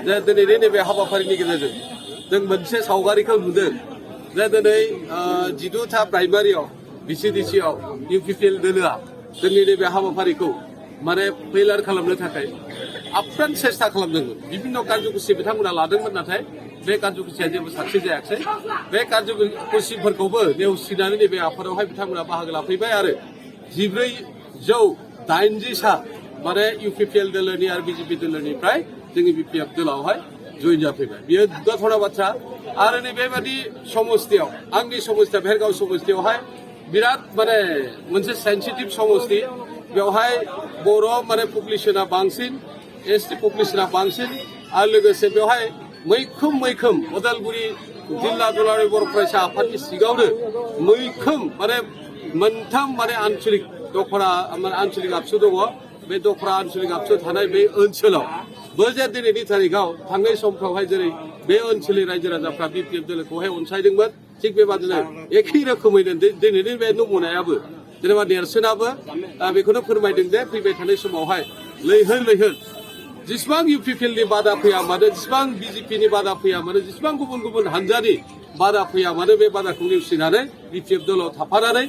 जे दिनैनि नैबे हाबाफारिनि गेजेरजों जों मोनसे सावगारिखौ नुदों जे दिनै 12था प्राइमारियाव BCDCआव UPPL दोलोआ जोंनि नैबे हाबाफारिखौ माने फेलार खालामनो थाखाय आप्रान सेस्था खालामदोंमोन बिभिन्न कार्यकुसि बिथांमोना लादोंमोन नाथाय बे कार्यकुसिया जेबो साक्सेस जायाखै बे कार्यकुसिफोरखौबो नेवसिनानै नैबे आफादावहाय बिथांमोना बाहागो लाफैबाय आरो 1480सा माने UPPL दोलोनि आरो BJP दोलोनिफ्राय जोंनि BPF दोलोआवहाय जइन जाफैबाय बेयो दुगाथावना बाथ्रा आरो नैबेबादि समस्थियाव आंनि समस्थिया भेरगाव समस्थियावहाय बिराद माने मोनसे सेन्सिटिभ समस्ति बेवहाय बर' माने पपुलेसना बांसिन ST पपुलेसना बांसिन आरो लोगोसे बेवहाय मैखोम उदालगुरि जिल्ला दुलाराय बर' फरायसा आफादनि सिगाङावनो मैखोम माने मोनथाम माने आन्चलिक दखरा माने आन्चलिक आबसु दङ बे दखरा आन्चलिक आबसु थानाय बे ओनसोलाव जे दिनैनि तारिखाव थांनाय समफ्रावहाय जेरै बे ओनसोलनि रायजो राजाफ्रा BPF दोलोखौहाय अनसायदोंमोन थिग बेबादिनो एखे रोखोमैनो दिनैनि बे नमुनायाबो जेनेबा नेरसोनाबो बेखौनो फोरमायदों जे फैबाय थानाय समावहाय लैहोर जेसेबां UPPLनि बादा फैया मानो जेसेबां BJPनि बादा फैया मानो जेसेबां गुबुन हानजानि बादा फैया मानो बे बादाखौ नेवसिनानै BPF दोलोआव थाफानानै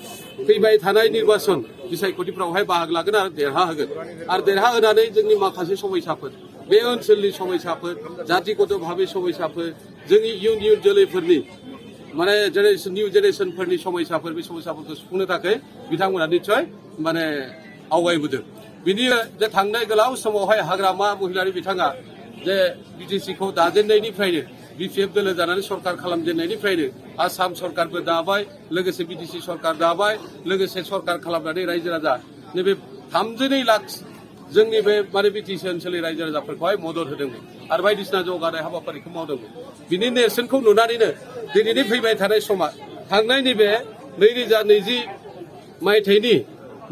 फैबाय थानाय निर्बाचन बिसायख'थिफ्रावहाय बाहागो लागोन आरो देरहाहोगोन आरो देरहाहोनानै जोंनि माखासे समयसाफोर बे ओनसोलनि समयसाफोर जातिगत भाबै समयसाफोर जोंनि इयुन जोलैफोरनि माने निउ जेनेरेशनफोरनि समयसाफोर बे समयसाफोरखौ सुफुंनो थाखाय बिथांमोना निश्चय माने आवगायबोदों बिनि जे थांनाय गोलाव समावहाय हाग्रामा महिलारि बिथाङा जे BTCखौ दाजेननायनिफ्रायनो BPF दोलो जानानै सरकार खालामजेननायनिफ्रायनो आसाम सरकारबो दाबाय लोगोसे BTC सरकार दाबाय लोगोसे सरकार खालामनानै रायजो राजा नैबे 32 लाख जोंनि बे माने BTC ओनसोलनि रायजो राजाफोरखौहाय मदद होदोंमोन आरो बायदिसिना जौगानाय हाबाफारिखौ मावदोंमोन बिनि नेरसोनखौ नुनानैनो दिनैनि फैबाय थानाय समा थांनाय नैबे 2020 मायथाइनि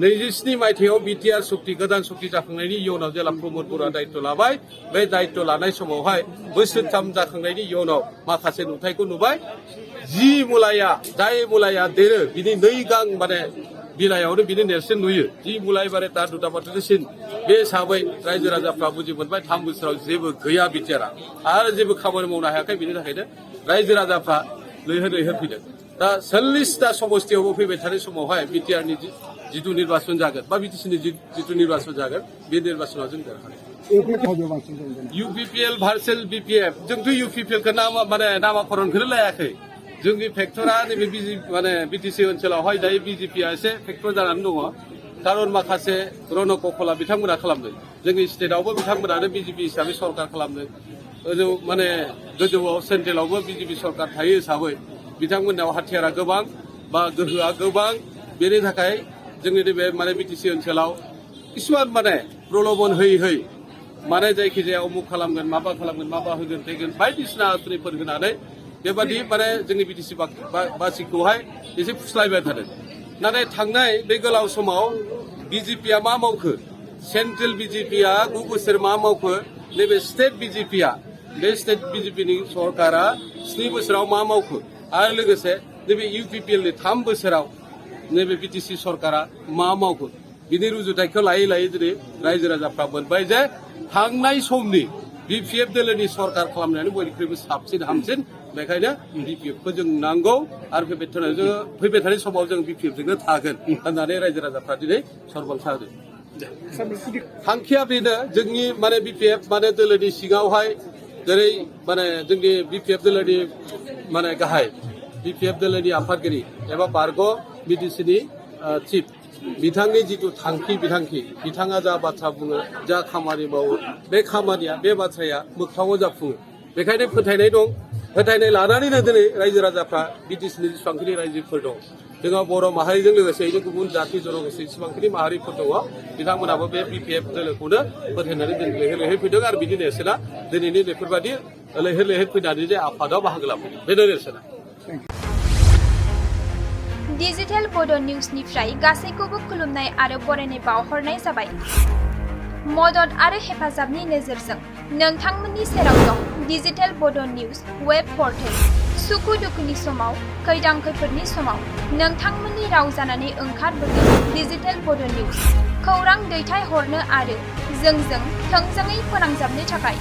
27 मायथाइयाव BTR सुक्ति गोदान सुक्ति जाखांनायनि इयुनाव जेला प्रमद बर'आ दायित्व लाबाय बे दायित्व लानाय समावहाय बोसोरथाम जाखांनायनि इयुनाव माखासे नुथायखौ नुबाय जाय मुलाया देरो बिनि 2 गां माने बिलाइयावनो बिनि नेरसोन नुयो जि मुलाय बारे तार दुदाबाथुसिन बे हिसाबै रायजो राजाफ्रा बुजि मोनबाय 3 बोसोराव जेबो गैया BTRआ आरो जेबो खामानि मावनो हायाखै बिनि थाखायनो रायजो राजाफ्रा लैहोर फैदों दा 40टा समस्थियावबो फैबाय थानाय समावहाय BTRनि जिथु निर्बाचन जागोन बा BTCनि जिथु निर्बाचन जागोन बे निर्बाचनाव जों देरहागोन UPPL भार्सेल BPF जोंथ' UPPLखौ नामाकरणखौनो लायाखै जोंनि फेक्टरा नैबे BTC ओनसोलावहाय दायो BJPआ एसे फेक्टर जानानै दङ खारन माखासे रणक'खला बिथांमोना खालामदों जोंनि स्टेटआवबो बिथांमोनानो BJP हिसाबै सरकार खालामदों माने गोजौआव सेन्ट्रेलावबो BJP सरकार थायो हिसाबै बिथांमोननाव हाथियारा गोबां बा गोहोआ गोबां बेनि थाखाय जोंनि नैबे माने BTC ओनसोलाव किसुमान माने प्रलबन होयै माने जायखिजाया उमुक खालामगोन माबा होगोन फैगोन बायदिसिना आसनिफोर होनानै बेबादि माने जोंनि BTC बासिखौहाय एसे फुस्लायबाय थादों नाथाय थांनाय बे गोलाव समाव BJPआ मा मावखो सेन्ट्रेल BJPआ 9 बोसोर मा मावखो नैबे स्टेट BJPआ बे स्टेट BJPनि सरकारा 7 बोसोराव मा मावखो आरो लोगोसे नैबे UPPLनि 3 बोसोराव नैबे BTC सरकारा मा मावखो बिनि रुजुथायखौ लायै दिनै रायजो राजाफ्रा मोनबाय जे थांनाय समनि BPF दोलोनि सरकार खालामनायानो बयनिख्रुइबो साबसिन हामसिन बेखायनो BPFखौ जों नांगौ आरो फैबाय थानाय समाव जों BPFजोंनो थागोन होननानै रायजो राजाफ्रा दिनै सरबंसा होदों थांखिया बेनो जोंनि माने BPF माने दोलोनि सिङावहाय जेरै माने जोंनि BPF दोलोनि माने गाहाय BPF दोलोनि आफादगिरि एबा बारग' BTCनि चिफ बिथांनि जिथु थांखि बिथांखि बिथाङा जा बाथ्रा बुङो जा खामानि मावो बे खामानिया बे बाथ्राया मोगथाङाव जाफुङो बेखायनो फोथायनाय दं फोथायनाय लानानैनो दिनै रायजो राजाफ्रा BTCनि जेसेबांखिनि रायजोफोर दं जोंहा बर' माहारिजों लोगोसेयैनो गुबुन जाति जनगोष्ठी जेसेबांखिनि माहारिफोर दङ बिथांमोनाबो बे BPF दोलोखौनो फोथायनानै दिनै लैहोर फैदों आरो बिनि नेरसोना दिनैनि बेफोरबादि लैहोर फैनानै जे आफादाव बाहागो लाफैदों बेनो नेरसोना डिजिटेल बड' निउसनिफ्राय गासैखौबो खुलुमनाय आरो बरायनाय बावहरनाय जाबाय मदद आरो हेफाजाबनि नोजोरजों नोंथांमोननि सेराव दं डिजिटेल बड' निउस वेब पर्टेल सुखु दुखुनि समाव खैदां खैफोदनि समाव नोंथांमोननि राव जानानै ओंखारबोगोन डिजिटेल बड' निउस खौरां दैथायहरनो आरो जोंजों थोंजोङै फोनांजाबनो थाखाय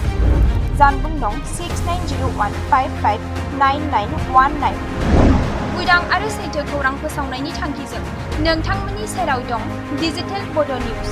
जानबुं नं 6901559919 उदां आरो सैथो खौरां फोसावनायनि थांखिजों नोंथांमोननि सेराव दं डिजिटेल बड' निउज।